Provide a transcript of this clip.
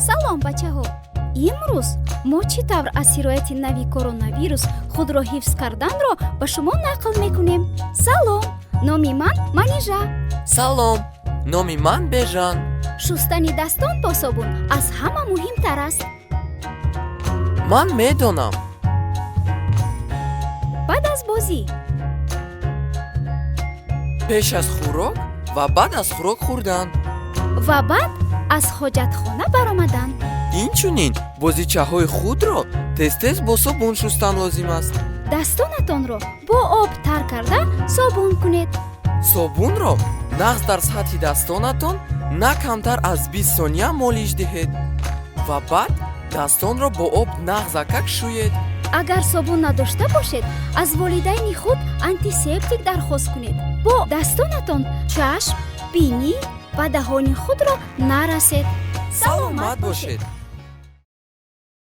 Салом, бачаҳо! Имрӯз мо чӣ тавр аз сирояти нави коронавирус худро ҳифз карданро ба шумо нақл мекунем. Салом, номи ман Манижа. Салом, номи ман Бежан. Шустани дастон бо собун аз ҳама муҳимтар аст. Ман медонам. Баъд аз бозӣ. Пеш аз хӯрок ва баъд аз хӯрок хӯрдан. Ва баъд аз ҳоҷатхона баромадан. Инчунин бозичаҳои худро тез-тез бо собун шустан лозим аст. Дастонатонро бо об тар карда собун кунед. Собунро нағз дар сатҳи дастонатон на камтар аз 20 сония молиш диҳед ва баъд дастонро бо об нағзакак шӯед. Агар собун надошта бошед, аз волидайни худ антисептик дархост кунед. Бо дастонатон чашм, бинӣ ва даҳони худро нарасед. Саломат бошед.